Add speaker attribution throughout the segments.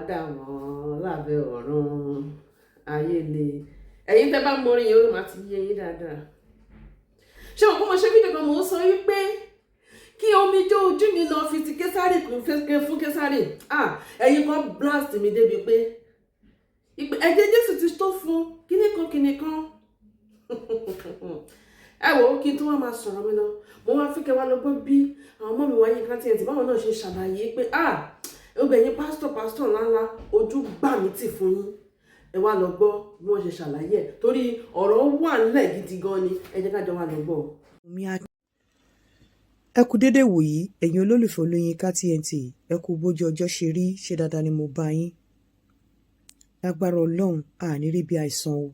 Speaker 1: dà wọ́n lábẹ́ ọ̀run ayé le. Ẹ̀yin tẹ́ bá mọ orin yẹn, ó máa ti yé yín dáadáa. Ṣé mo kó mo ṣe fídíò kan, mo ń sọ wípé kí omijé ojú mi lọ fi ti Késárì fún Késárì. Ah, ẹ̀yin kan blast mi débi pé ẹ̀jẹ̀ Jésù ti tó fún kíní kan kíní kan. Ẹ wo, kí n tó wá máa sọ̀rọ̀ mi lọ, mo wá fi kẹ́ wá lọ gbọ́ bí àwọn ọmọ mi wáyé Yinka TNT báwọn náà ṣe ṣàlàyé pé, ah, gbogbo ẹ̀yin pásítọ̀ pásítọ̀ ńláńlá, ojú gbà mí tì fún yín. Ẹ wá lọ gbọ́ bí wọ́n ṣe ṣàlàyé ẹ̀, torí ọ̀rọ̀ wà nílẹ̀ gidi gan ni. Ẹ jẹ́ ká jọ wá lọ gbọ́.
Speaker 2: Ẹ kú dédé wòyí, ẹ̀yin olólùfẹ́ Olóyinka TNT. Ẹ kú bójú ọjọ́ ṣe rí. Ṣe dáadáa ni mo bá yín? Lágbára Ọlọ́run, a ní rí bí àìsàn o.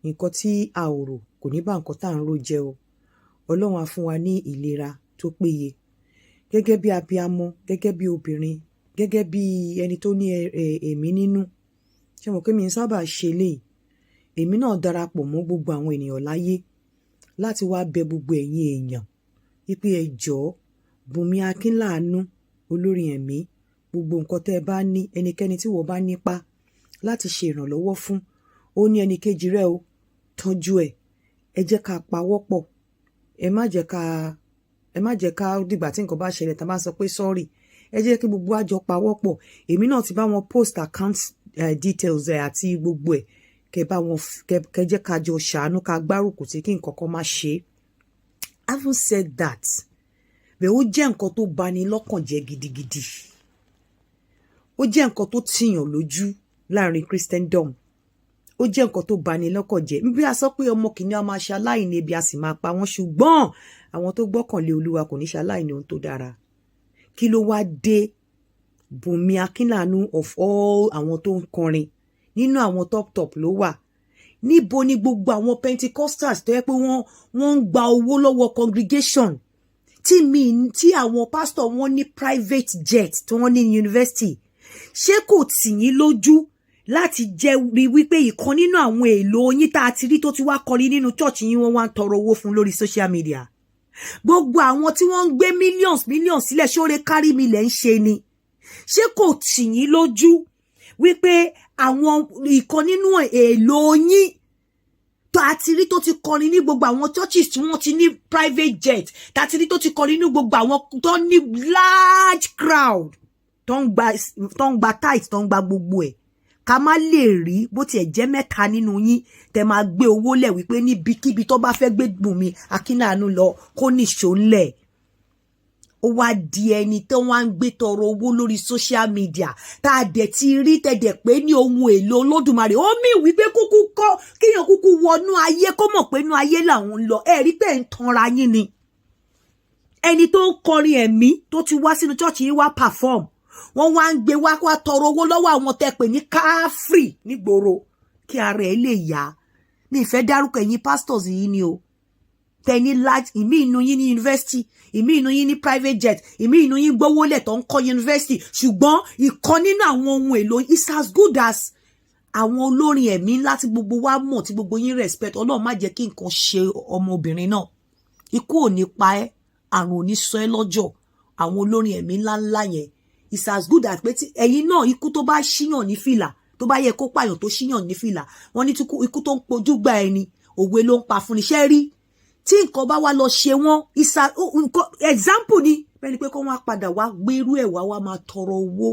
Speaker 2: Nǹkan tí a ò rò kò ní bá nǹkan tá à ń rò jẹ́ o. Ọlọ́run á fún wa ní ìlera tó péye. Gẹ́gẹ́ bí abiamọ, gẹ́gẹ́ bí obìnrin, gẹ́gẹ́ bí ẹni tó ní ẹ̀mí nínú, ṣé mo pé mi ń sábà ṣe léyìí, èmi náà darapọ̀ mọ́ gbogbo àwọn ènìyàn láyé láti wá bẹ gbogbo ẹ̀yin èèyàn wípé ẹ jọ̀ọ́, Bùnmi Akínláàánú, olórin ẹ̀mí, gbogbo nǹkan tẹ́ ẹ bá ní, ẹnikẹ́ni tí wọ́n bá nípa láti ṣe ìrànlọ́wọ́ fún, ó ní ẹnì kejì rẹ o, tọ́jú ẹ̀. Ẹ jẹ́ ká pawọ́pọ̀. Ẹ má jẹ́ ká dìgbà tí nǹkan bá ṣẹlẹ̀ tá a bá sọ pé sorry. Ẹ jẹ́ kí gbogbo àjọ pawọ́pọ̀. Èmi náà ti bá wọn post account details ẹ̀ àti gbogbo ẹ̀. Kẹ bá wọn, kẹ jẹ́ ká jọ ṣàánú, ká gbárùkù tí kí nǹkan kan má ṣe é. Having said that, bẹ́ẹ̀, ó jẹ́ nǹkan tó bani lọ́kàn jẹ́ gidigidi. Ó jẹ́ nǹkan tó tìyàn lójú láàrin Christendom. Ó jẹ́ nǹkan tó bani lọ́kàn jẹ́. Bí a sọ pé ọmọ kìíní a máa ṣe aláìní, ebi a sì máa pa wọ́n, ṣùgbọ́n àwọn tó gbọ́kànlé Olúwa kò ní ṣe aláìní ohun tó dára. Kí ló wá dé? Bùnmi Akínlànú, of all àwọn tó ń kọrin, nínú àwọn top top ló wà. Níbo ni gbogbo àwọn Pentecostals tó yẹ pé wọ́n ń gba owó lọ́wọ́ congregation, tí mi tí àwọn pastor wọn ní private jet tí wọ́n ní university? Ṣé kò tì yín lójú láti jẹ́ rí wípé ìkan nínú àwọn èlò yín tá a ti rí tó ti wá kọrin nínú church yín, wọ́n wá ń tọrọ owó fún lórí social media? Gbogbo àwọn tí wọ́n ń gbé millions millions sílẹ̀, ṣóore kárí mi lẹ̀ ń ṣe ni? Ṣé kò tì yín lójú wípé àwọn ìkan nínú èlò yín tó a ti rí tó ti kọrin ní gbogbo àwọn churches tí wọ́n ti ní private jet, tá a ti rí tó ti kọrin ní gbogbo àwọn tó ní large crowd, tó ń gba tithe, tó ń gba gbogbo ẹ̀, ká má lè rí bó tiẹ̀ jẹ́ mẹ́ta nínú yín tẹ máa gbé owó lẹ̀ wípé níbikíbi tó bá fẹ́ gbé Bùnmi Akínàánú lọ, kó nìṣó ńlẹ̀? Ó wá di ẹni tó wá ń gbé tọrọ owó lórí social media, tá a dẹ̀ ti rí tẹ̀dẹ̀ pé ní ohun èlò Olódùmarè. Ó mì wípé kúkú kọ́ kíyàn kúkú wọnú ayé, kó mọ̀ pé inú ayé làwọn ń lọ. Ẹ rí pé ń tanra yín ni. Ẹni tó ń kọrin ẹ̀mí tó ti wá sínú church yìí wá perform, wọ́n wá ń gbé wá wá tọrọ owó lọ́wọ́ àwọn tẹ́ pè ní káfrì nígboro kí ara ẹ̀ lè yá. Mi ìfẹ́ dárúkọ ẹ̀yin pastors yìí ni o. Tẹ ní large, ìmí inú yín ní university, ìmí inú yín ní private jet, ìmí inú yín gbówó lẹ̀ tó ń kọ́ university, ṣùgbọ́n ìkan nínú àwọn ohun èlò is as good as àwọn olórin ẹ̀mí ńlá tí gbogbo wa mọ̀, tí gbogbo yín respect. Ọlọ́run má jẹ́ kí nǹkan ṣe ọmọbìnrin náà. Ikú ò ní pa ẹ́, àrùn ò ní sọ ẹ́ lọ́jọ́. Àwọn olórin ẹ̀mí ńláńlá yẹn is as good as pé tí ẹ̀yin náà, ikú tó bá ṣíyàn ní fìlà, tó bá yẹ kó pààyàn, tó ṣíyàn ní fìlà, wọ́n ní ikú tó ń pojú gba ẹni, òwe ló ń pa fún ni. Ṣẹ́ rí tí nǹkan bá wá lọ ṣe wọ́n, example ni bẹ́ẹ̀ ni pé kó wọ́n á padà wá gbérú ẹ̀ wá wá máa tọrọ owó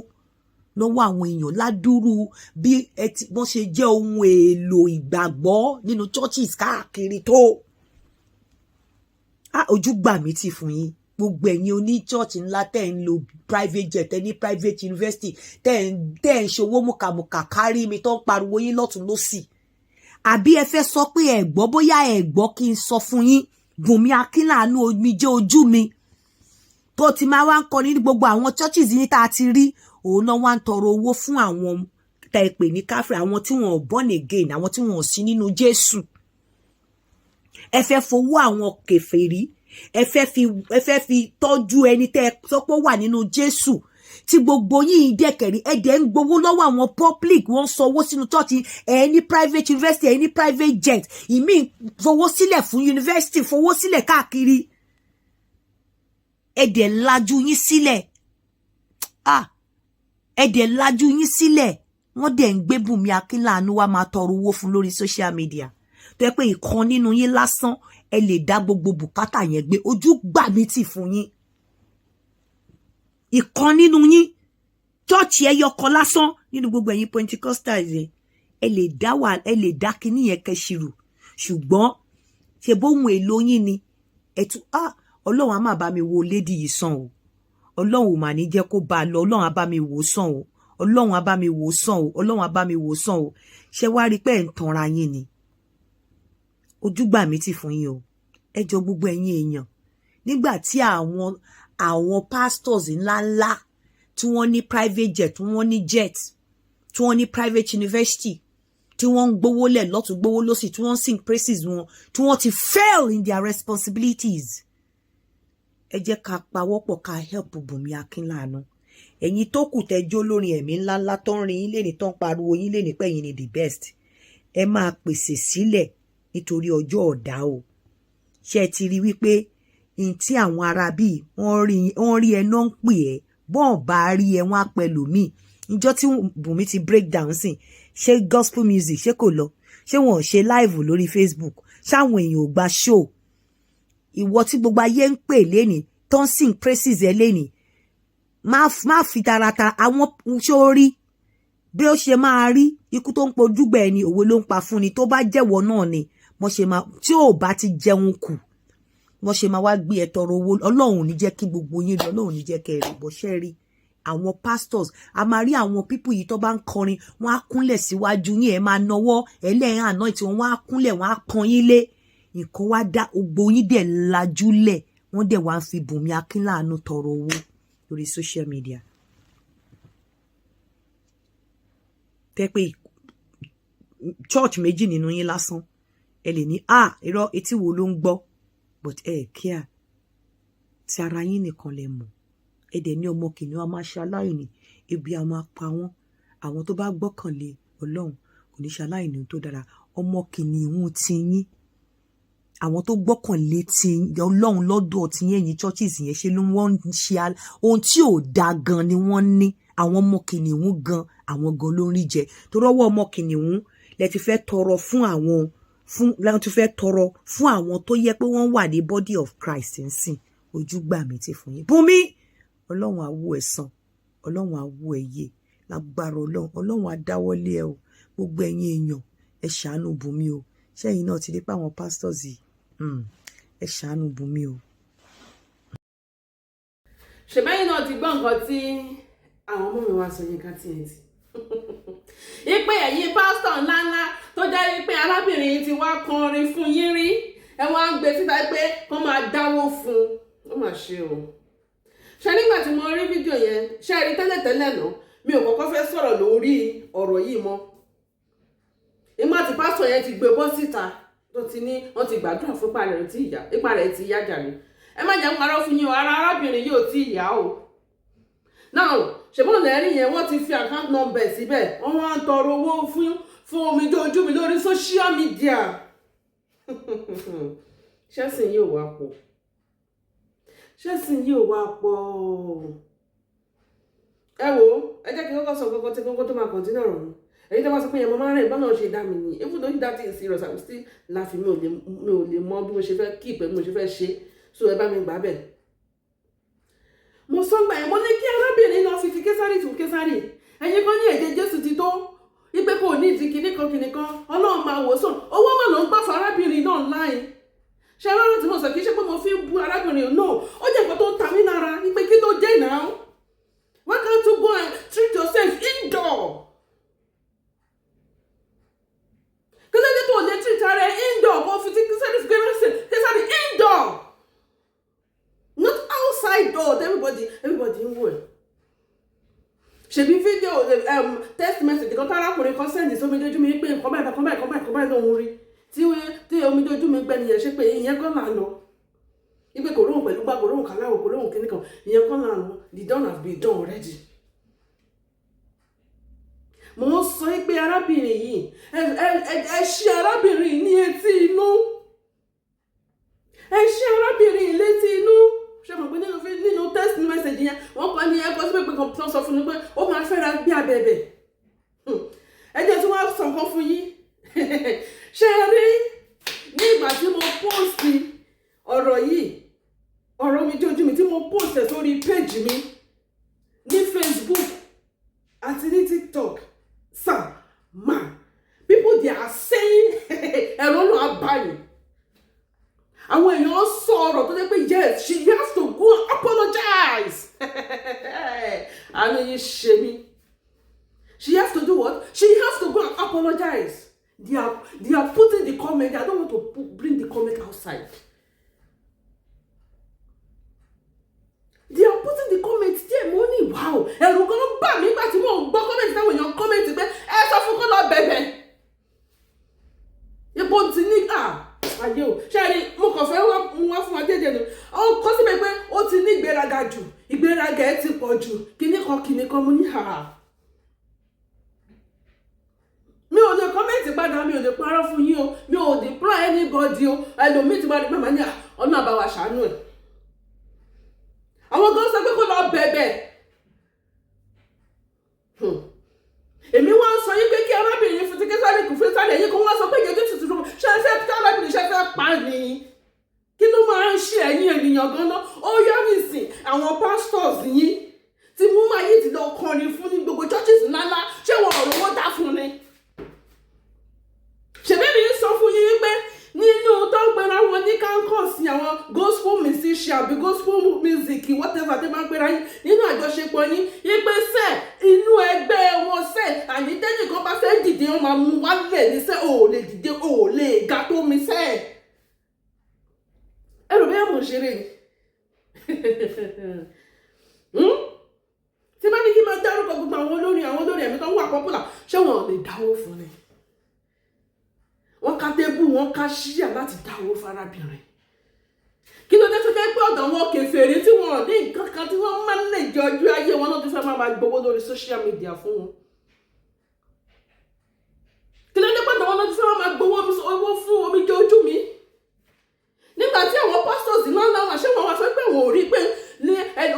Speaker 2: lọ́wọ́ àwọn èèyàn ládùúrú bí ẹ ti wọ́n ṣe jẹ́ ohun èlò ìgbàgbọ́ nínú churches káàkiri tó. Ah, ojú gbà mí tì fún yín, gbogbo ẹ̀yin oní church ńlá tẹ́ ń lo private jet, tẹ́ ní private university, tẹ́ ń ṣòwò mùkàmùkà kárí mi, tó ń pariwo yín lọ́tún lọ́sì. Àbí ẹ fẹ́ sọ pé ẹ gbọ́? Bóyá ẹ gbọ́, kí n sọ fún yín. Bùnmi Akínláàánú, omijé ojú mi, tó ti máa wá ń kọrin ní gbogbo àwọn churches yín tá a ti rí, òun náà wá ń tọrọ owó fún àwọn tẹ́ ẹ pè ní káfíń, àwọn tí wọn ò born again, àwọn tí wọn ò sí nínú Jésù. Ẹ fẹ́ fowó àwọn kèfèrí, ẹ fẹ́ fi tọ́jú ẹni tẹ́ ẹ sọ pé ó wà nínú Jésù, tí gbogbo yìí dẹ̀kẹ̀rí. Ẹ dẹ̀ ń gbowó lọ́wọ́ àwọn public, wọ́n sanwó sínú church. Ẹ ní private university, ẹ ní private jet, ìmí fowó sílẹ̀ fún university, fowó sílẹ̀ káàkiri. Ẹ dẹ̀ lajú yín sílẹ̀. Ah, ẹ dẹ̀ lajú yín sílẹ̀. Wọ́n dẹ̀ ń gbé Bùnmi Akínláàánú wá máa tọrọ owó fún lórí social media, tó yẹ pé ìkan nínú yín lásán, ẹ lè dá gbogbo bùkátà yẹn gbé. Ojú gbà mí tì fún yín. Ìkan nínú yín, church ẹyọ kan lásán nínú gbogbo ẹ̀yin Pentecostals yẹn, ẹ lè dá wà, ẹ lè dá kinní yẹn kẹsìrò. Ṣùgbọ́n ṣe bóhun èlò yín ni ẹ tún. Ah, Ọlọ́run á má bá mi wo lady yìí sàn o. Ọlọ́run ò mà ní jẹ́ kó bá a lọ. Ọlọ́run á bá mi wò sàn o. Ọlọ́run á bá mi wò sàn o. Ọlọ́run á bá mi wò sàn o. Ṣé wá rí pé ẹ̀ ń tanra yín ni? Ojú gbà mí tì fún yín o. Ẹ jọ, gbogbo ẹ̀yin èèyàn, nígbà tí àwọn pastors ńláńlá tí wọ́n ní private jet, tí wọ́n ní jet, tí wọ́n ní private university, tí wọ́n ń gbowó lẹ̀ lọ́tún, gbowó lọ́sì, tí wọ́n ń sing praises wọn, tí wọ́n ti fail in their responsibilities, ẹ jẹ́ ká pawọ́pọ̀ ká help Bùnmi Akínláàánú. Ẹ̀yin tó kù tẹ́jọ́ lórin ẹ̀mí ńláńlá tó ń rin yín lẹ́ni, tó ń pariwo yín lẹ́ni pé ẹ̀yin ni the best, ẹ máa pèsè sílẹ̀ nítorí ọjọ́ ọ̀dá o. Ṣé ẹ ti rí wípé n tí àwọn ará bíi wọ́n rí ẹ náà ń pè ẹ́, bọ́ọ̀ bá rí ẹ, wọ́n á pẹ̀lú míì. Ìjọ tí Bùnmi ti break down sìn, ṣé gospel music ṣé kò lọ? Ṣé wọn ò ṣe live lórí Facebook? Ṣáwọn èèyàn ò gba show? Ìwọ tí gbogbo ayé ń pè lénìí, tó ń sing praises ẹ lénìí, má fi taratara àwọn sórí bí ó ṣe máa rí. Ikú tó ń pojúgbà ẹni, òwe ló ń pa fún ni. Tó bá jẹ́wọ́ náà ni wọ́n ṣe máa, tí ò bá ti jẹun kù, wọ́n ṣe máa wá gbé ẹ tọrọ owó. Ọlọ́run ò ní jẹ́ kí gbogbo yín lọ. Ọlọ́run ò ní jẹ́ kẹ́ ẹ rí bọ́ṣẹ́ rí. Àwọn pastors, a máa rí àwọn people yìí tó bá ń kọrin, wọ́n á kúnlẹ̀ síwájú yín, ẹ máa nawọ́ ẹlẹ́yìn àná tí wọ́n á kúnlẹ̀, wọ́n á pọ́n yín lé. Nǹkan wá dá ògbó yín dẹ̀ lajúlẹ̀, wọ́n dẹ̀ wá ń fi Bùnmi Akínláàánú tọrọ owó lórí social media. Tẹ́ pé church méjì nínú yín lásán, ẹ lè ní, ah, irọ́, etí wo ló ń gbọ́? But ẹ kíá tí ara yín nìkan lè mọ̀. Ẹ dẹ̀ ní ọmọ kìnìún a máa ṣe aláìní, ebi a máa pa wọ́n. Àwọn tó bá gbọ́kànlé Ọlọ́run kò ní ṣe aláìní tó dára. Ọmọ kìnìún ti yín, àwọn tó gbọ́kànlé ti Ọlọ́run lọ́dọ̀ ti yín, ẹ̀yìn churches yẹn, ṣe ló wọ́n ń ṣe ohun tí ò dáa gan ni wọ́n ní. Àwọn ọmọ kìnìún gan, àwọn gan ló ń rí jẹ, torí ọwọ́ ọmọ kìnìún lẹ ti fẹ́ tọrọ fún àwọn fún lẹ ti fẹ́ tọrọ fún àwọn tó yẹ pé wọ́n wà ní body of Christ ń sìn. Ojú gbà mí ti fún yín. Bùnmi, Ọlọ́run á wò ẹ́ sàn, Ọlọ́run á wò ẹ́ yè lágbára Ọlọ́run. Ọlọ́run á dáwọ́lé ẹ o. Gbogbo ẹ̀yin èèyàn, ẹ ṣàánú Bùnmi o. Ṣẹ́yìn náà ti rí pé àwọn pastors yìí, ẹ ṣàánú Bùnmi o.
Speaker 1: Ṣèbẹ́yìn náà ti gbọ́ nǹkan tí àwọn ọmọ mi wá sọ yẹn ká tiẹ̀ tì ipe ẹ̀yin pásítọ̀ ńláńlá tó jẹ́ wípé arábìnrin yìí ti wá kọrin fún yín rí, ẹ wá ń gbé síta pé kó máa dáwó fún un. Ó mà ṣe o. Ṣe nígbà tí mo rí fídíò yẹn, ṣe rí tẹ́lẹ̀tẹ́lẹ̀ náà, mi ò kọ́kọ́ fẹ́ sọ̀rọ̀ lórí ọ̀rọ̀ yìí mọ́. Ìgbà tí pásítọ̀ yẹn ti gbé bọ́ síta, tó ti ní wọ́n ti gbàdúrà fún ipa rẹ̀ tí ìyá, ipa rẹ̀ ti yá jàre. Ẹ má jẹ́ ń parọ́ fún yín o, ara arábìnrin yìí ò tí ì yá o. Now, ṣùgbọ́n lẹ́rìí yẹn, wọ́n ti fi account number síbẹ̀, wọ́n wá ń tọrọ owó fún omijé ojú mi lórí social media. Ṣẹ́sìn yìí ò wá pọ̀? Ṣẹ́sìn yìí ò wá pọ̀? Ẹ wo, ẹ jẹ́ kí n kọ́kọ́ sọ kọ́kọ́ tí kọ́kọ́ tó máa continue ọ̀rọ̀ mi. Èyí tó bá sọ pé yẹn mo máa ń rìn bọ́nà ṣe dá mi nìyí. Even though that thing is serious, I will still laugh. Mi ò lè mọ bí mo ṣe fẹ́ keep ẹ, bí mo ṣe fẹ́ ṣe, so ẹ bá mi gbà bẹ́ẹ̀. Mo sọ gbà yẹn, mo ní kí arábìnrin lọ fi ti Késárì tún Késárì. Ẹ̀yin kan ní ẹ̀jẹ̀ Jésù ti tó, wípé kò ní ìdí kinní kan kinní kan, Ọlọ́run máa wò sàn. Owó mà ló ń gbà fún arábìnrin náà láì ṣe rọrùn tí mo sọ. Kì í ṣe pé mo fi ń bú arábìnrin náà, ó jẹ́ nǹkan tó ń ta mí lára wípé kí ló dé náà? Why can't you go and treat yourself indoor? Kí ló dé tó lè treat ara ẹ indoor, kó fi ti Késárì fi Késárì indoor, not outside door? Everybody ń wò ẹ́. Ṣebí fídíò text message kan tárákùnrin kan send sómi lójú mi pé nǹkan báyìí, nǹkan báyìí, nǹkan báyìí, nǹkan báyìí lòun rí tí omi lójú mi gbẹ nìyẹn. Ṣe pé ìyẹn kan là ń lọ ipe kò róhùn pẹ̀lú gbá, kò róhùn kàláwò, kò róhùn kíní kan, ìyẹn kan là ń lọ. The done have been done already. Mo ń sọ pé arábìnrin yìí, ẹ ṣí arábìnrin yìí ní etí inú, ẹ ṣí arábìnrin yìí létí inú. Ṣe mọ̀ pé nínú text message yẹn, wọ́n kọ́ ní ẹ̀kọ́ sí pé kan tó sọ fún mi pé ó máa fẹ́ra gbé abẹ̀bẹ̀. post ẹ̀ sórí page mi ní Facebook àti ní TikTok, sir, ma, people, they are saying ẹ̀rọ náà báyìí. Àwọn èèyàn sọ ọ̀rọ̀ tó jẹ́ pé yes, she has to go and apologize. Àánú yìí ṣe mí. She has to do what? She has to go and apologize. They are putting the comment. I don't want to bring the comment outside. They are putting the comment there. Mo ní wow, ẹ̀rù gan bà mí nígbà tí mò ń gbọ́ comment táwọn èèyàn comment pé ẹ sọ fún kó lọ bẹ̀bẹ̀ ipò tí ní à ayé o. Ṣé ẹni mo kàn fẹ́ wá mú wá fún wa dédé ni. Ó kọ́ síbẹ̀ pé ó ti ní ìgbéraga jù, ìgbéraga ẹ̀ ti pọ̀ jù, kíní kan kíní kan. Mo ní hà, mi ò lè comment padà, mi ò lè parọ́ fún yín o, mi ò deploy anybody o. Ẹlòmíì ti wá ní pé màá ní ọ̀nà àbáwá ṣàánú ẹ̀. Àwọn kan sọ pé kó lọ bẹ̀bẹ̀. Èmi wá ń sọ yín pé kí arábìnrin fún ti Késárì kù fún sáré yín, kó wọ́n sọ pé ìyẹn Jésù tuntun ṣe fẹ́ kí arábìnrin ṣe fẹ́ pa ni. Kí ló máa ń ṣe ẹ̀yin ènìyàn gan-an? Ó yá nìsín, àwọn pastors yín tí mú máa yìí ti lọ kọrin fún ní gbogbo churches ńláńlá, ṣé wọn ò rówó dá fún ni? Ṣèbí mi ń sọ fún yín wípé nínú tó ń pera wọn ní campus, àwọn gospel musician àbí gospel music, whatever tó máa ń pera yín nínú àjọṣepọ̀ yín, wípé sẹ́ inú ẹgbẹ́ wọn sẹ́ àní tẹ́nì kan bá fẹ́ dìde, wọn máa mú wálẹ̀ ní sẹ́ ò lè dìde, ò lè ga tó mi sẹ́. Ẹ rò bẹ́ẹ̀ mò ń ṣeré ni. Tí bá ní kí n máa dárúkọ gbogbo àwọn olórin ẹ̀mí tó ń wà popular, ṣé wọn ò lè dáwó fún ni? Wọ́n ká table, wọ́n ká chair láti dáwó fárábìnrin. Kí ló dé tó jẹ́ pé ọ̀dọ̀ wọn kèfèrí tí wọn ò ní nǹkan kan tí wọ́n máa ń lè jẹ ọjọ́ ayé wọn náà ti fẹ́ máa gbowó lórí social media fún wọn? Kí ló dé pé ọ̀dọ̀ wọn náà ti fẹ́ máa gbowó owó fún omijé ojú mi, nígbà tí àwọn pastors ńlá ńlá wọn, ṣé wọn wá sọ pé wọn ò rí pé ní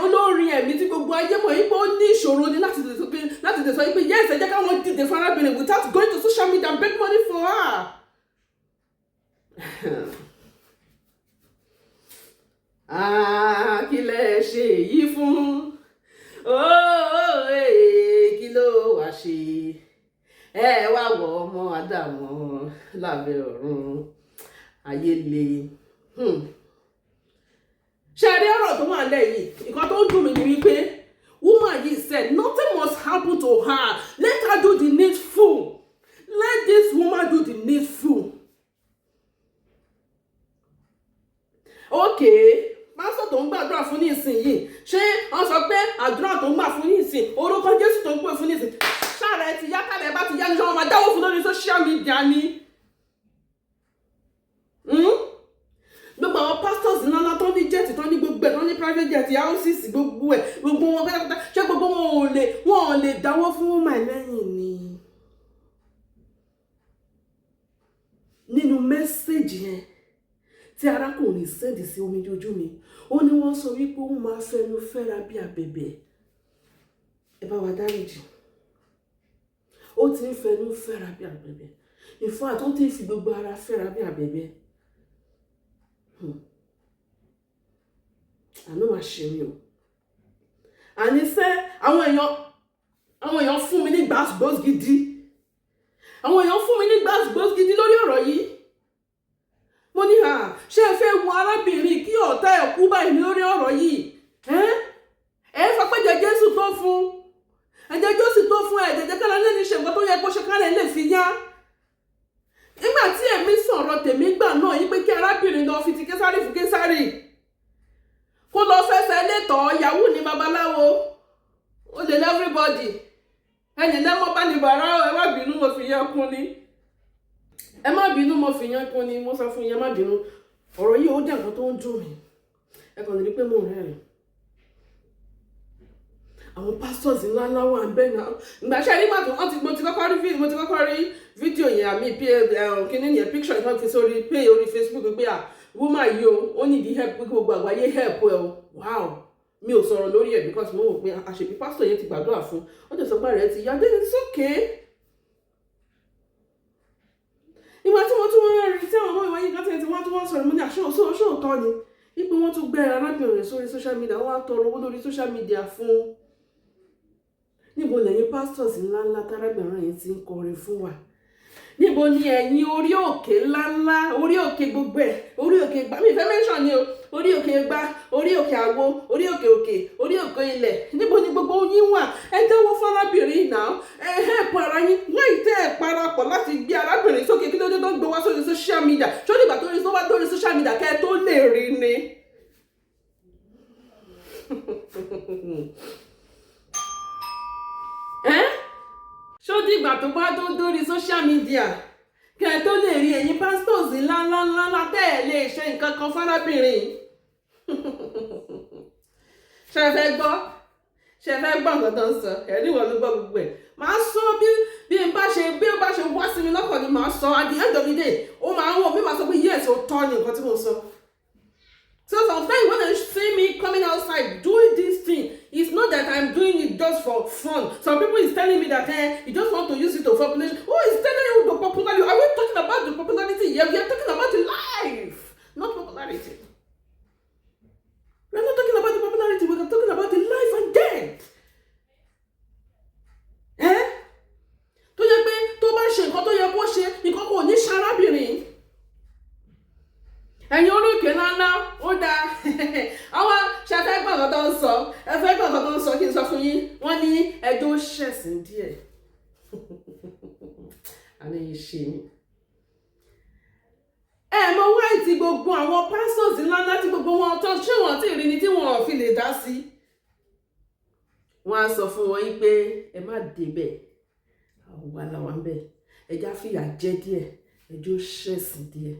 Speaker 1: olórin ẹ̀mí tí gbogbo ayé mọ̀ yìí pé ó ní ìṣòro ni láti lè sọ pé yes, ẹ jẹ́ káwọn dìde fún arábìnrin without going to social media and beg money for her? Ah, kí lẹ ṣe yìí fún? Oh, kí ló wá ṣe? Ẹ wá wọ ọmọ Ádámọ̀ lábẹ́ ọ̀run, ayé le. Ṣe rí ọ̀rọ̀ tó wà lẹ́yìn? Nǹkan tó ń dùn mí ni wípé woman yìí said nothing must happen to her. Let her do the needful. Let this woman do the needful. Okay, pásítọ̀ tó ń gbàdúrà fún nísìnyìí, ṣé wọ́n sọ pé àdúrà tó ń gbà fún nísìn, orúkọ Jésù tó ń pè fún nísìn, ṣáà ẹ ti yá kálẹ̀ bá ti yá ní, ṣé wọ́n máa dáwọ́ fún lórí social media ni? Gbogbo àwọn pastors ńláńlá tó ní jet, tó ní gbogbo ẹ̀, tó ní private jet, houses, gbogbo ẹ̀, gbogbo wọn pátápátá, ṣé gbogbo wọn ò lè dáwọ́ fún woman lẹ́yìn ni? Nínú message yẹn tí arákùnrin send sí omijé ojú mi, ó ní wọ́n sọ wípé ó máa fẹnu fẹ́ra bí abẹ̀bẹ̀. Ẹ bá wa dáríjì. Ó ti ń fẹnu fẹ́ra bí abẹ̀bẹ̀. In fact, ó ti ń fi gbogbo ara fẹ́ra bí abẹ̀bẹ̀. Àánú máa ṣe mí o. Àníṣe àwọn èèyàn fún mi ní gbàsgbòs gidi. Àwọn èèyàn fún mi ní gbàsgbòs gidi lórí ọ̀rọ̀ yìí. Mo ní hà, ṣé ẹ fẹ́ wo arábìnrin kí ọ̀tá ẹ̀ kú báyìí lórí ọ̀rọ̀ yìí? Ẹ sọ pé ẹ̀jẹ̀ Jésù tó fún, ẹ̀jẹ̀ Jésù tó fún, ẹ̀jẹ̀ jẹ́ kálá lẹ́ni ṣe nǹkan tó yẹ kó ṣe kálẹ̀ lè fi yá. Nígbà tí èmi sọ̀rọ̀ tèmi gbà náà yí pé kí arábìnrin lọ fi ti Késárì fún Késárì, kó lọ fẹsẹ̀ létọ̀ yahoo ní babaláwo, ó lè lẹ́ everybody ẹnì lẹ́mọ́ bá ní bàrá. Ẹ má bínú, mo fi yẹn kún ni. Ẹ má bínú, mo fi yẹn kún ni. Mo sọ fún yẹn, má bínú. Ọ̀rọ̀ yìí, ó jẹ́ nǹkan tó ń dùn mí. Ẹ kàn lè rí pé mò ń rẹ́rìn. Àwọn pastors ńlá ńlá wà ń bẹ̀ náà. Ìgbà ṣe nígbà tó wọ́n ti mo ti kọ́kọ́ rí fídíò yẹn, àmì kíní yẹn, picture yẹn fi sórí pé orí Facebook pé à woman yìí o, ó need help, pé gbogbo àgbáyé help ẹ o. Wow, mi ò sọ̀rọ̀ lórí ẹ̀ because mo wò pé àṣebí pastor yẹn ti gbàdúrà fún, ó ti sọ pé rẹ̀ ti yá, then it's okay. Ìgbà tí mo tún wọ́n rí tí àwọn ọmọ ìwáyé kan tí wọ́n tún wọ́n sọ̀rọ̀, mo ní àṣọ òṣòótọ́ ni wípé wọ́n tún Tún gbé arábìnrin sórí social media, wọ́n wá tọrọ owó lórí social media fún un. Níbo lẹ́yìn pastors ńláńlá tárábìnrin yìí ti ń kọrin fún wa? Níbo ni ẹ̀yin orí òkè ńláńlá, orí òkè gbogbo ẹ̀, orí òkè gbá mi fẹ́ mention ni o, orí òkè gbá, orí òkè àwo, orí òkè òkè, orí òkè ilẹ̀, níbo ni gbogbo yín wà? Ẹ dáwọ́ fárábìnrin náà, ẹ help ara yín. Wọ́n tẹ́ ẹ parapọ̀ láti gbé arábìnrin sókè. Kí ló dé tó ń gbé wá sórí social media? Ṣó nígbà tó rí tó wá lórí social media kẹ́ ẹ tó lè rí ni? Ẹ́ ṣó dìgbà tó bá tó dórí social media kẹ́ ẹ tó lè rí? Ẹ̀yin pastors ńláńláńlá tẹ́ ẹ lè ṣe nǹkan kan fárábìnrin, ṣe fẹ́ gbọ́? Ṣe fẹ́ gbọ́ nǹkan tó ń sọ? Ẹ̀rí wọn ló gbọ́ gbogbo ẹ̀. Màá sọ bí n bá ṣe, bí ó bá ṣe wá sí mi lọ́kàn ni màá sọ. At the end of the day, ó máa ń wọ̀ mí, màá sọ pé yes, ó tọ́ ni nǹkan tí mo sọ. So sometimes when they see me coming outside doing this thing, it's not that I'm doing it just for fun. Some people is telling me that you just want to use it to population. Who is telling you the popularity? Are we talking about the popularity here? We are talking about the life, not popularity. We are not talking about the popularity. We are talking about the life and death. Eh? Tó jẹ́ pé tó bá ṣe nǹkan tó yẹ kó ṣe, nǹkan kò ní ṣarábìnrin. Ẹ̀yin olókè ńláńlá, ó dáa. Àwọn ṣe fẹ́ gbọ́ nǹkan tó ń sọ? Ẹ fẹ́ gbọ́ nǹkan tó ń sọ? Kí n sọ fún yín. Wọ́n ní ẹjọ́ ṣẹ̀sìn díẹ̀. Àní ṣe mi ẹ mọ wáyé tí gbogbo àwọn pastors ńláńlá, tí gbogbo wọn tó ṣé wọn tí rí ni tí wọn ò fi lè dá sí. Wọn á sọ fún wọn yín pé ẹ má débẹ̀, àwa làwọn ń bẹ̀, ẹ já fìyà jẹ díẹ̀, ẹjọ́ ṣẹ̀sìn díẹ̀.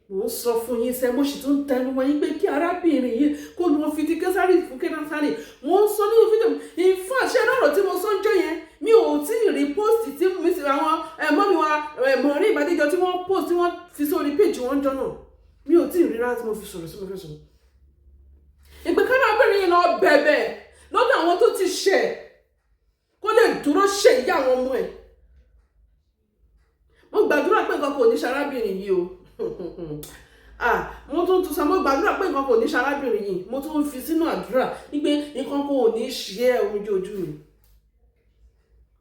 Speaker 1: Mo ń sọ fún yín sẹ, mo sì tún tẹnu mọ́ yín pé kí arábìnrin yìí kó lọ fi ti Késárì fún Késárì. Mo ń sọ nínú fídíò. In fact, ṣé lọ́rọ̀ tí mo sọ ń jọ yẹn, mi ò tí ì rí post tí mi sì àwọn ẹ̀mọ́ mi wa ẹ̀mọ́ rí ìbádéjọ tí wọ́n post, tí wọ́n fi sórí page wọn jọ náà. Mi ò tí ì rí rárá tí mo fi sọ̀rọ̀ sí mo fẹ́ sọ̀rọ̀ ìpè kárábìnrin yìí lọ bẹ̀bẹ̀ lọ́dọ̀ àwọn tó ti ṣẹ̀, kó lè dúró ṣe ìyá àwọn ọmọ ẹ̀. Mo gbàdúrà pé nǹkan kò ní ṣe arábìnrin yìí o. Ah, mo tún tún sọ, mo gbàdúrà pé nǹkan kò ní ṣe arábìnrin yìí. Mo tún fi sínú àdúrà wípé nǹkan kò ní ṣe ẹ́, omijé ojú mi,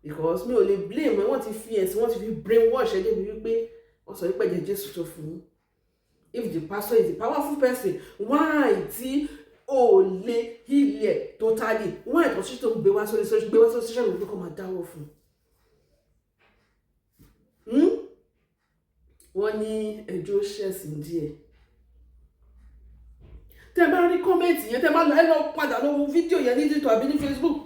Speaker 1: because mi ò lè blame ẹ. Wọ́n ti fi ẹ̀sìn, wọ́n ti fi brainwash ẹ débi wípé wọ́n sọ wípé ẹ̀jẹ̀ Jésù tó fún yín. If the pastor is a powerful person, why tí o lè heal ẹ̀ totally? Why tó ṣe tó ń gbé wá sórí social, gbé wá sórí social media kó máa dáwọ́ fún un? Wọ́n ní ẹjọ́ ṣẹ̀sìn díẹ̀. Tẹ́ bá rí comment yẹn, tẹ́ bá lọ, ẹ lọ padà lọ wo fídíò yẹn ní TikTok àbí ní Facebook,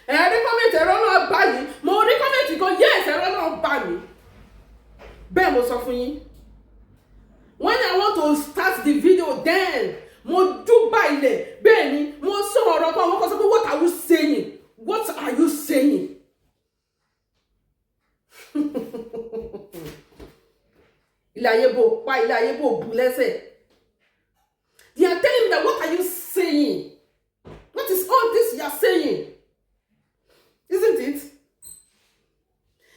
Speaker 1: ẹ rí comment, ẹ̀rọ náà bá yìí. Mo rí comment kan, yes, ẹ̀rọ náà bá mi. Bẹ́ẹ̀ mo sọ fún yín, when I want to start the video, then mo júbà ilẹ̀. Bẹ́ẹ̀ ni mo sọ ọ̀rọ̀ kan, àwọn kan sọ pé, "What are you saying? What are you saying?" Ilé ayé bò pa, ilé ayé bò bù lẹ́sẹ̀. They are telling me that, "What are you saying? What is all this you are saying?" Isn't it?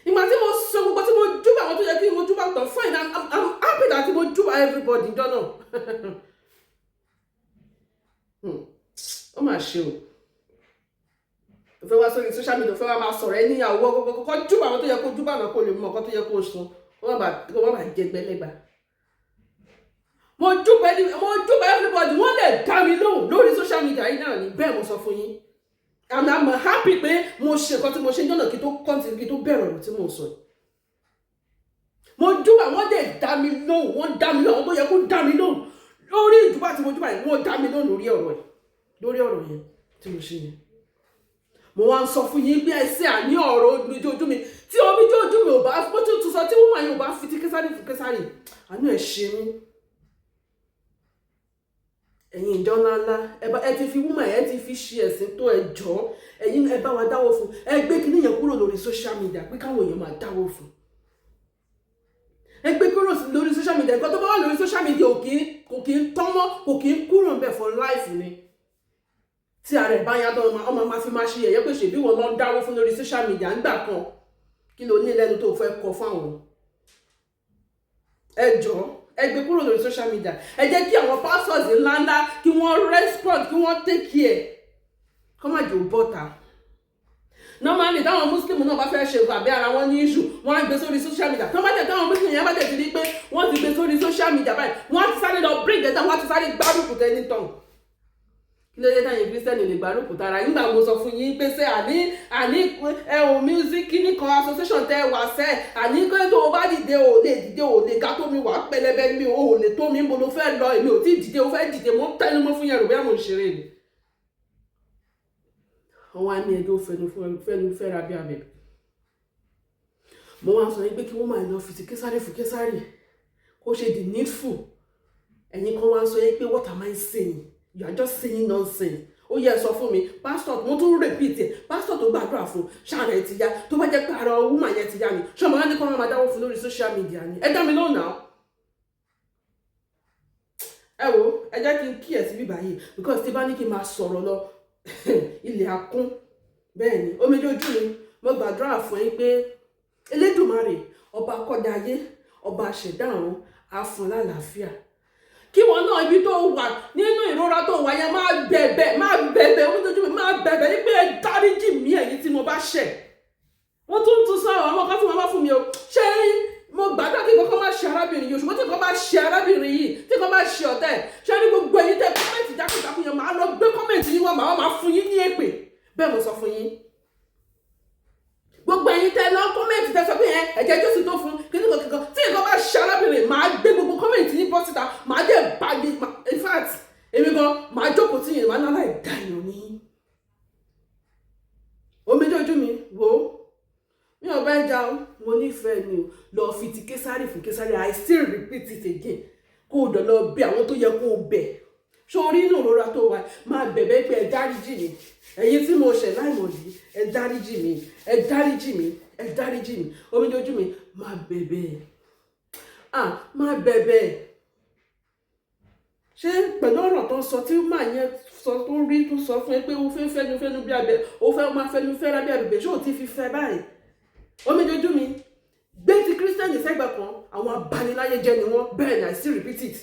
Speaker 1: Ìgbà tí mo sọ gbogbo, tí mo júbà àwọn tó yẹ kí mo júbà tán, fine, I'm happy that mo júbà everybody jọ náà. Ó mà ṣe o. O fẹ́ wá sórí social media, o fẹ́ wá máa sọ̀rọ̀ ẹ níyàwó kọ́kọ́ júbà àwọn tó yẹ kó júbà náà, kó lè mọ nǹkan tó yẹ kó sọ, kó má bàa jẹ gbẹlẹ́gbà. Mo júbà everybody, wọ́n lè dá mi lóhùn lórí social media yìí náà ni. Bẹ́ẹ̀ mo sọ fún yín, and I'm happy pé mo ṣe nǹkan tí mo ṣe jọ́nà kí tó continue, kí tó bẹ̀rẹ̀ ọ̀rọ̀ tí mo sọ yìí. Mo júbà, wọ́n dẹ̀ dá mi lóhùn, wọ́n dá mi lóhùn. Àwọn tó yẹ kó dá mi lóhùn lórí ìjúbà tí mo júbà yìí, wọ́n dá mi lóhùn lórí ọ̀rọ̀ yìí, lórí ọ̀rọ̀ yẹn tí mo ṣe yẹn. Mo wá ń sọ fún yín pé ẹsẹ̀ àní ọ̀rọ̀ omijé ojú mi, tí omijé ojú mi ò bá, bó tún tún sọ, tí wọ́n yẹn ò bá fi ti Késárì fún Késárì, àánú ẹ̀ ṣe mí. Ẹ̀yin ìjọ ńláńlá, ẹ ti fi woman, ẹ ti fi ṣe ẹ̀sìn tó. Ẹ jọ, ẹ̀yin ẹ bá wa dáwọ́ fún. Ẹ gbé kíní yẹn kúrò lórí social media pé káwọn èèyàn máa dáwọ́ fún. Ẹ gbé kúrò lórí social media. Nǹkan tó bá wà lórí social media kò kí ń tọ́mọ́, kò kí ń kúrò ńbẹ̀ for life ni. Tí ara ẹ̀ bá yá tán, ọmọ máa fi máa ṣe ẹ̀yẹ́ pé ṣèbí wọn lọ ń dáwọ́ fún lórí social media ńgbà kan. Kí ló ní lẹ́nu tó fẹ́ kọ fáwọn? Ẹ jọ̀ọ́, ẹ gbé kúrò lórí social media. Ẹ jẹ́ kí àwọn pastors ńláńlá kí wọ́n respond, kí wọ́n take care, kọ́ má jò bọ́ta. Normally, táwọn Muslim náà bá fẹ́ ṣe nǹkan àbí ara wọn ní issue, wọ́n á gbé sórí social media. Tó bá tẹ̀, táwọn Muslim yẹn bá tẹ̀ ti rí pé wọ́n ti gbé sórí social media báyìí, wọ́n á ti sáré lọ bring it down, wọ́n á ti sáré gbárùkù tẹ́ni tán. Kí ló dé táyìn Christian lè gbárùkù tara nígbà mo sọ fún yín pé ṣé àní ẹ̀hún music kíní kan association tẹ́ wà sẹ́, àní pé tó o bá dìde, ò lè dìde, ò lè ga tó mi, wà pẹlẹbẹ mi, ò lè tó mi, ń bo ló fẹ́ lọ? Èmi ò tí ì dìde, ó fẹ́ dìde. Mo ń tẹnu mọ́ fún yẹn, rò bóyá mo ń ṣeré ni. Wọ́n wá ní ẹjọ́ fẹnu fẹnu fẹ́ra bí abẹ. Mo wá sọ yín pé kí wọ́n máa lọ fi ti Késárì fún Késárì, kó ṣe the needful. Ẹ̀yin kan wá sọ yín pé, "What am I saying? You are just saying nonsense." Ó yẹ sọ fún mi, pastor, mo tún repeat ẹ, pastor tó gbàdúrà fún, ṣáà rẹ ti yá? Tó bá jẹ́ pé ara woman yẹn ti yá ni, ṣé ọmọ náà ní kó máa dáwọ́ fún lórí social media ni? Ẹ dá mi lóhùn náà. Ẹ wo, ẹ jẹ́ kí n kí ẹ̀ sí bíbá yìí, because tí bá ní kí n máa sọ̀rọ̀ lọ, ilẹ̀ akún. Bẹ́ẹ̀ ni, omijé ojú mi. Mo gbàdúrà fún yín pé Elédùmarè, ọba kọ́dá ayé, ọba àṣẹ̀dá ọ̀run, á fún lálàáfíà. Kí wọn náà, ibi tó wà nínú ìrora tó wà yẹn, máa bẹ̀bẹ̀, máa bẹ̀bẹ̀. Omijé ojú mi, máa bẹ̀bẹ̀ wípé ẹ dáríjì mí, ẹ̀yin tí mo bá ṣẹ̀. Wọ́n tún tún sọ àwọn kan tí wọ́n bá fún mi o. Ṣé mo gbàdúrà kí nǹkan má ṣe arábìnrin yìí? Ṣùgbọ́n tí nǹkan bá ṣe arábìnrin yìí, tí nǹkan bá ṣe ọ̀tẹ̀, ṣé ní gbogbo ẹ̀yin tẹ comment jákèjákè yẹn, máa lọ gbé comment yín wá, màá máa fún yín ní èpè. Bẹ́ẹ̀ mo sọ fún yín. Gbogbo ẹ̀yin tẹ lọ comment, tẹ sọ pé ẹ ẹ̀jẹ̀ Jésù tó fún kíní kan kíkan, tí nǹkan bá ṣe arábìnrin, màá gbé gbogbo comment yín bọ́ síta, màá dẹ̀ bàjẹ́. In fact, èmi gan màá jókòó tí yẹn, màá náà láì dá èèyàn ní. Omijé ojú mi, wò ó, mi ò bá ẹ jà o, mo nífẹ̀ẹ́ ni o. Lọ fi ti Késárì fún Késárì. I still repeat it again. Kó o dọ̀ lọ bẹ̀ àwọn tó yẹ kó o bẹ̀. Sórí inú ìrora tó wà, máa bẹ̀bẹ̀ pé ẹ dáríjì mi, ẹ̀yin tí mo ṣẹ̀ láìmọ̀ yìí, ẹ dáríjì mi, ẹ dáríjì mi, ẹ dáríjì mi. Omijé ojú mi, máa bẹ̀bẹ̀, ah, máa bẹ̀bẹ̀. Ṣé pẹ̀lú ọ̀rọ̀ tó ń sọ, tí màá yẹn sọ, tó rí, tó sọ fún ẹ pé ó fẹ́ fẹ́nu fẹ́nu bí abẹ, ó fẹ́ máa fẹ́nu fẹ́ra bí abẹ̀bẹ̀, ṣé ò ti fi fẹ́ báyìí? Omijé ojú mi, gbé ti Christian sẹ́gbẹ̀ kan. Àwọn abaniláyé jẹ́ ni wọ́n. Bẹ́ẹ̀ ni, I still repeat it.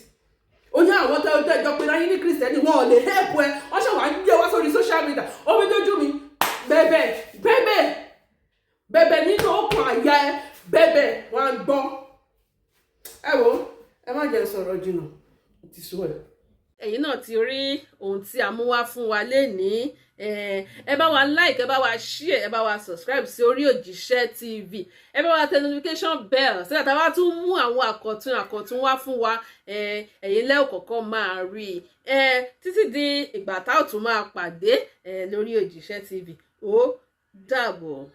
Speaker 1: Ó ní àwọn tó tẹ́jọ́ pé láyé ní Christian, wọn ò lè help ẹ, wọ́n ṣe wàá gbé wá sórí social media. Omijé ojú mi, bẹ̀bẹ̀, bẹ̀bẹ̀, bẹ̀bẹ̀ nínú okùn àyà ẹ, bẹ̀bẹ̀, wọn á gbọ́. Ẹ wo, ẹ má jẹ́ sọ̀rọ̀ jìnnà, ti sú ẹ. Ẹ̀yin náà ti rí ohun tí a mú wá fún wa lénìí. Ẹ bá wa like, ẹ bá wa share, ẹ bá wa subscribe sí orí Òjíṣẹ́ TV. Ẹ bá wa tẹ notification bell sígbà tá a bá tún mú àwọn àkọ̀tun àkọ̀tun wá fún wa, ẹ̀yin lẹ́ẹ̀ kọ̀ọ̀kan máa rí i. Títí di ìgbà tá ò tún máa pàdé lórí Òjíṣẹ́ TV, ó dàbọ̀.